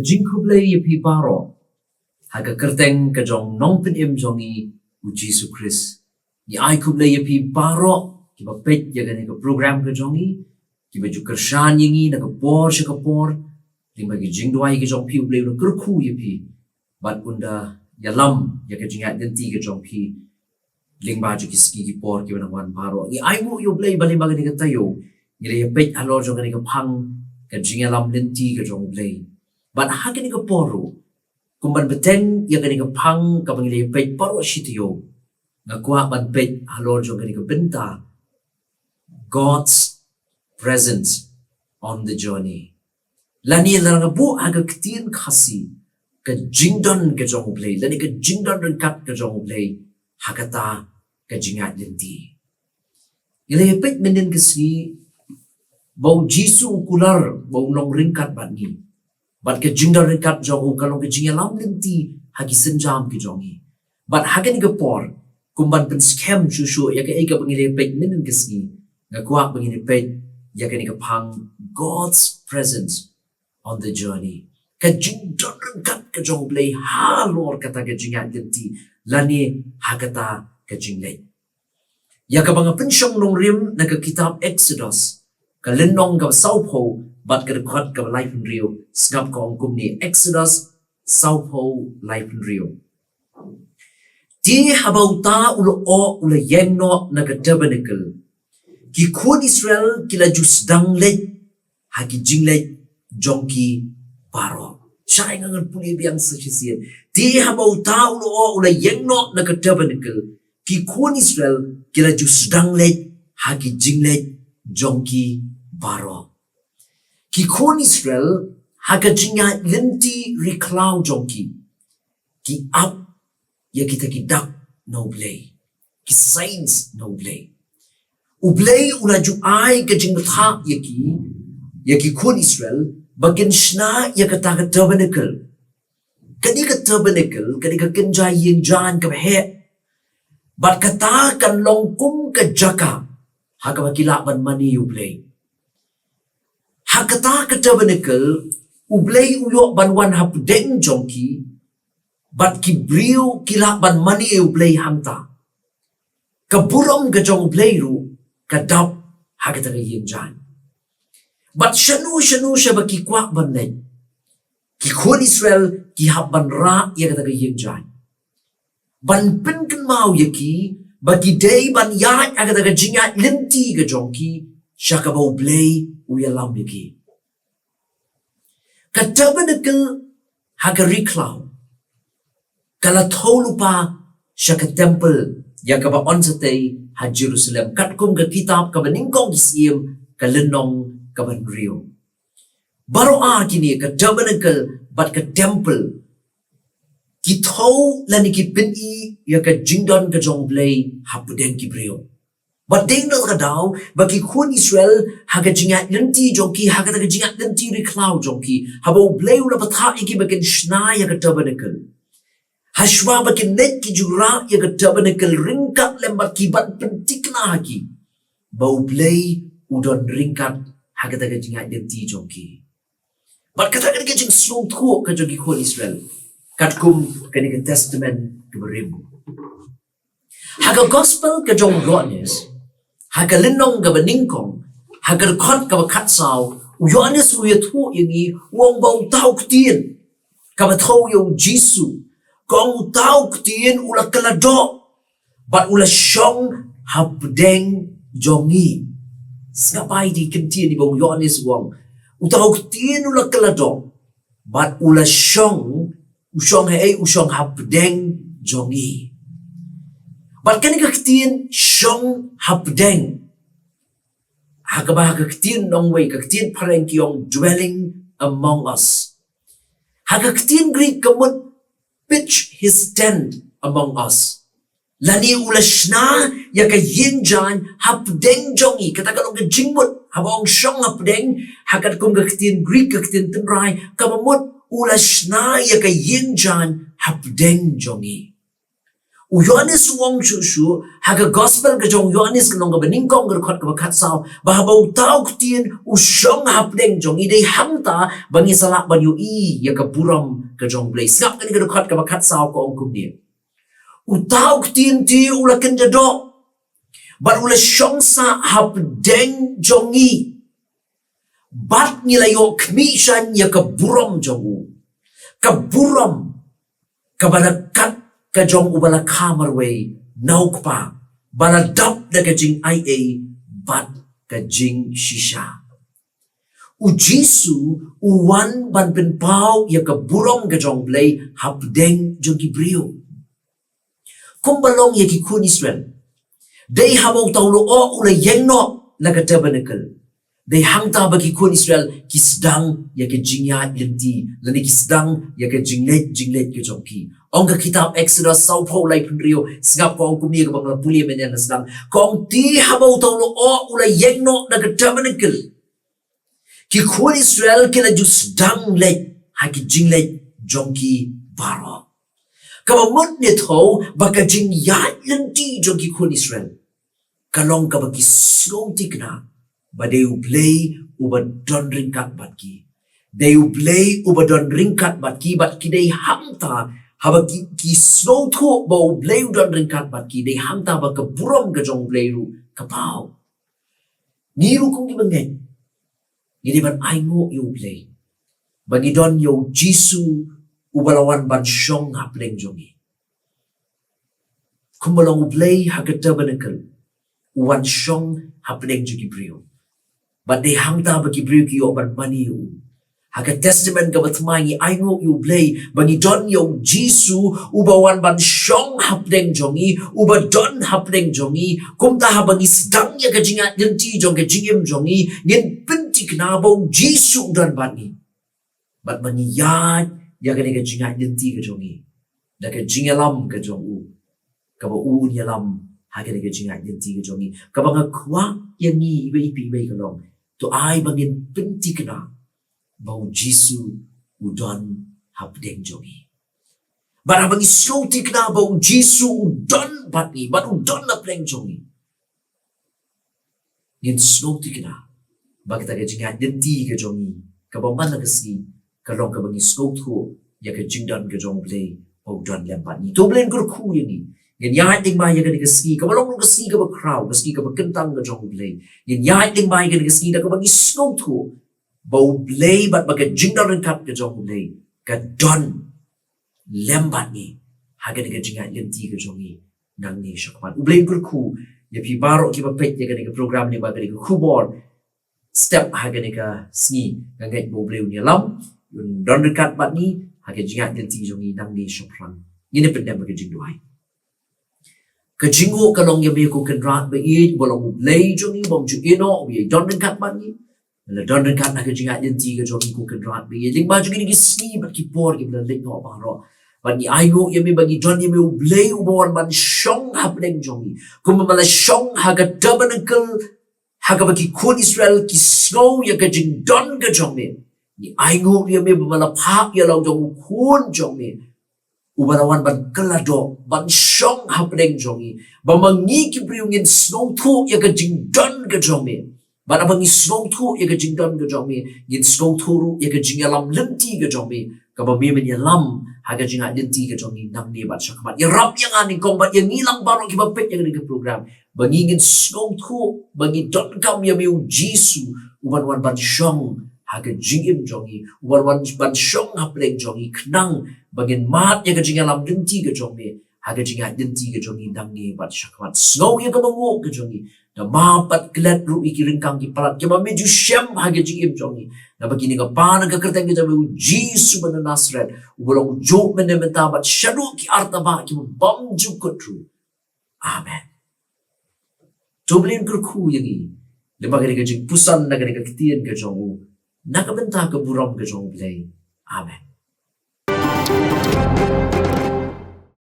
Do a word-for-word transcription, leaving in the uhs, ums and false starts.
Jingkhublei ïa phi baroh ha ka kyrteng ka jong Nongpynim jong ngi u Jisu Khrist. Ngi ai khublei ïa phi baroh kiba peit ïa kane ka program ka jong ngi, kiba ju kyrshan ïa ngi na ka por sha ka por. Lyngba ki jingduwai ka jong phi, U Blei un da kyrkhu ïa phi bad un da ïalam ïa ka jingïaid lynti ka jong phi lyngba jong ki sngi ki por kiba nang wan baroh. Ngi ainguh ïa U Blei ba lyngba kane ka taïew ngi la ïa peit halor jong kane ka phang ka jingïalam lynti ka jong U Blei. Bad ha kane ka por ruh, kum ban bteng ïa kane ka phang kaba ngi la ïa peit baroh shi taïew, nga kwah ban peit halor jong kane ka bynta, God's presence on the journey. Lane lada nga buh ha ka ktien Khasi, ka jingdon ka jong U Blei, lane ka jingdon ryngkat ka jong U Blei ha kata ka jingïaid lynti. Ngi la ïa peit mynhynnin ka sngi ba U Jisu u kular ba un long ryngkat bad ngi. Bad ka jingdon ryngkat jong u ka long ka jingïalam lynti ha ki sienjam ki jong ngi. Bad ha kane ka por, kum ban pynskhem shuh shuh ïa kaei kaba ngi la ïa peit mynhynnin ka sngi, nga kwah ba ngin ïa peit ïa kane ka phang, God's presence on the journey. Ka jingdon ryngkat ka jong U Blei halor kata ka jingïaid lynti lane ha kata ka jingleit. Ïa kaba nga pynshong nongrim na ka kitab Exodus, ka lynnong kaba sawphew bad ka dkhot kaba laiphew hynriew, sngap ka ong kumne, Exodus sawphew, laiphew hynriew. Te haba uta u lyoh u la ïeng noh na ka tabernacle, ki khun Israel ki la ju sdang leit ha ki jingleit jong ki baroh. Shai nga ngan pule biang sa shisien. Te haba uta u lyoh u la ïeng noh na ka tabernacle, ki khun Israel ki la ju sdang leit ha ki jingleit jong ki baroh. Ki khun Israel ha ka jingïaid lynti ri khlaw jong ki, ki ap ïa kita ki dak na U Blei, ki signs na U Blei. U Blei u la ju ai ka jingbthah ïa ki, ïa ki khun Israel, ba kin shna ïa kata ka tabernacle. Kane ka tabernacle, kane ka kynja ïing jaiñ kaba heh. Bad kata kan long kum ka jaka ha kaba ki lah ban mane ïa U Blei. Ha kata ka tabernacle, U Blei u ïoh ban wan hapdeng jong ki, bad ki briew ki lah ban mane ïa U Blei hangta. Ka burom ka jong U Blei ruh ka dap ha kata ka ïing jaiñ. Bad shano shano shaba ki kwah ban leit, ki khun Israel ki hap ban rah ïa kata ka ïing jaiñ. Ban pynkynmaw ïa ki ba ki dei ban ïaid ha kata ka jingïaid lynti ka jong ki sha kaba U Blei u ïalam ïa ki. Ka tabernacle ha ka ri khlaw ka la thew lypa sha ka temple, ïa kaba yn sa tei ha Jerusalem, katkum ka kitab Kaba Nyngkong ki Syiem, ka lynnong kaba hynriew. Baroh ar kine, ka tabernacle bad ka temple, ki thew lane ki pyni ïa ka jingdon ka jong U Blei hapdeng ki briew. Bad dei na kata ka daw ba ki khun Israel ha ka jingïaid lynti jong ki, ha kata ka jingïaid lynti ri khlaw jong ki, haba U Blei u la bthah ïa ki ba kin shna ïa ka tabernacle, hashwa ba kin leit ki ju rah ïa ka tabernacle ryngkat lem bad ki, ban pynthikna ha ki ba U Blei u don ryngkat ha kata ka jingïaid lynti jong ki. Bad kata ka dei ka jingsngewthuh ka jong ki khun Israel, katkum kane ka Testament kaba rim. Ha ka Gospel ka jong u Ïoannis, ha ka lynnong kaba nyngkong, ha ka dkhot kaba khatsaw, u Ïoannis u ïathuh ïa ngi, u ong ba uta u ktien, kaba thew ïa u Jisu, ka ong, uta u ktien u la kylla doh bad u la shong hapdeng jong ngi. Sngap ïa kine ki ktien ba u Ïoannis u ong, uta u ktien u la kylla doh bad u la shong, u shong haei, u shong hapdeng jong ngi. Bad kane ka ktien shong hapdeng, ha kaba ha ka ktien nongwei, ka ktien phareng ki ong dwelling among us. Ha ka ktien Greek ka mut pitch his tent among us. Lane u la shna ïa ka ïing jaiñ hapdeng jong ngi. Kata ka long ka jingmut, haba ong shong hapdeng, ha katkum ka ktien Greek, ka ktien tynrai, kaba mut u la shna ïa ka ïing jaiñ hapdeng jong ngi. U Ïoannis u ong shuh shuh ha ka gospel ka jong u Ïoannis ka lynnong kaba nyngkong ka dkhot kaba khatsaw, ba haba uta u ktien u shong hapdeng jong ngi, dei hangta ba ngi sa lah ban ïohi ïa ka burom ka jong u Blei. Sngap kane ka dkhot kaba khatsaw, ka ong kumne: Uta u ktien te u la kynja doh bad u la shong sah hapdeng jong ngi, bad ngi la ïoh khmih shaiñ ïa ka burom jong u, ka burom kaba la kat ka jong uba la kha marwei na u Kpa, ba la dap da ka jingaiei bad ka jingshisha. U Jisu u wan ban pynpaw ïa ka burom ka jong u Blei hapdeng jong ki briew. Kumba long ïa ki khun Israel, dei haba uta u lyoh u la ïeng noh na ka tabernacle, dei hangta ba ki khun Israel ki sdang ïa ka jingïaid lynti, lane ki sdang ïa ka jingleit, jingleit ka jong ki. Ong ka kitab Exodus sawphew laiphew hynriew, sngap, ka ong kumne, kaba nga la pule mynne na sdang. Ka ong, te haba uta u lyoh u la ïeng noh na ka tabernacle, ki khun Israel ki la ju sdang leit ha ki jingleit jong ki baroh. Kaba mut ne thew ba ka jingïaid lynti jong ki khun Israel ka long kaba ki sngewthikna ba dei u Blei uba don ryngkat bad ki. Dei u Blei uba don ryngkat bad ki, bad ki dei hangta, haba ki, ki sngewthuh ba u Blei u don ryngkat bad ki, dei hangta ba ka burom ka jong u Blei ruh ka paw. Ngi ruh kum ki bangeit, ngi dei ban ainguh ïa u Blei ba ngi don ïa u Jisu uba la wan ban shong hapdeng jong ngi. Kumba long u Blei ha ka tabernacle, u wan shong hapdeng jong ki briew. Bad dei hangta ba ki briew ki ïoh ban mane ïa u. Ha ka Testament kaba Thymmai ngi ainguh ïa u Blei ba ngi don ïa u Jisu uba wan ban shong hapdeng jong ngi, uba don hapdeng jong ngi. Kumta haba ngi sdang ïa ka jingïaid lynti jong ka jingim jong ngi, ngin pynthikna ba u Jisu u don bad ngi. Bad ba ngi ïaid ïa kane ka jingïaid lynti ka jong ngi da ka jingïalam ka jong u, kaba u un ïalam ha kane ka jingïaid lynti ka jong ngi. Kaba nga kwah ïa ngi iwei pa iwei ka long, to ai ba ngin pynthikna ba u Jisu u don hapdeng jong ngi. Bad haba ngi sngewthikna ba u Jisu u don bad ngi, bad u don hapdeng jong ngi, ngin sngewthikna ba kata ka jingïaid lynti ka jong ngi kaba man la ka sngi ka long kaba ngi sngewthuh ïa ka jingdon ka jong u Blei ba u don lem bad ngi. To u Blei un kyrkhu ïa ngi. Ngin ïaid lyngba ïa kane ka sngi kaba long ruh ka sngi kaba khraw, ka sngi kaba kyntang ka jong u Blei. Ngin ïaid lyngba ïa kane ka sngi da kaba ngi sngewthuh ba u Blei bad ba ka jingdon ryngkat ka jong u Blei ka don lem bad ngi ha kane ka jingïaid lynti ka jong ngi nangne shakhmat. U Blei un kyrkhu ïa phi baroh kiba peit ïa kane ka program ne ba kane ka khubor step ha kane ka sngi. Nga ngeit ba u Blei un ïalam, un don ryngkat bad ngi ha ka jingïaid lynti jong ngi nangne shaphrang. Ngin ïa pyndem ha ka jingduwai. Ka jingnguh ka long ïa me ko Kynrad ba ïeit, uba long u Blei jong ngi, uba ym ju ïehnoh, uba ïadon ryngkat bad ngi. Me la don ryngkat ha ka jingïaid lynti ka jong ngi ko Kynrad ba ïeit, lyngba jong kine ki sngi bad ki por kiba la leit noh baroh. Bad ngi ainguh ïa me ba ngi don ïa me u Blei uba wan ban shong hapdeng jong ngi. Kumba me la shong ha ka tabernacle ha kaba ki khun Israel ki sngew ïa ka jingdon ka jong me, ngi ainguh ïa me ba me la phah ïa la u jong u Khun jong me uba la wan ban kylla doh, ban shong hapdeng jong ngi, ba ma ngi ki briew ngin sngewthuh ïa ka jingdon ka jong me. Bad haba ngi sngewthuh ïa ka jingdon ka jong me, ngin sngewthuh ruh ïa ka jingïalam lynti ka jong me, kaba me men ïalam ha ka jingïaid lynti ka jong ngi nangne bad shakhmat. Ïarap ïa nga nyngkong bad ïa ngi lang baroh kiba peit ïa kane ka program, ba ngi ngin sngewthuh ba ngi donkam ïa me u Jisu uban wan ban shong ha ka jingim jong ngi, uban wan ban shong hapdeng jong ngi, khnang ba ngin mad ïa ka jingïalam lynti ka jong me ha ka jingïaid lynti ka jong ngi nangne bad shakhmat. Sngew ïa ka bangnguh ka jong ngi, da map bad klet ruh ïa ki ryngkang ki palat kiba me ju shem ha ka jingim jong ngi. Naba kine nga pan ha ka kyrteng ka jong me u Jisu ba na Nasareth, uba long ujuh mynne, mynta bad shaduh ki artaba kiba bym ju kut ruh. Amen. To u Blei un kyrkhu ïa ngi lyngba kane ka jingpuson na kane ka ktien ka jong u, na ka bynta ka burom ka jong u Blei. Amen.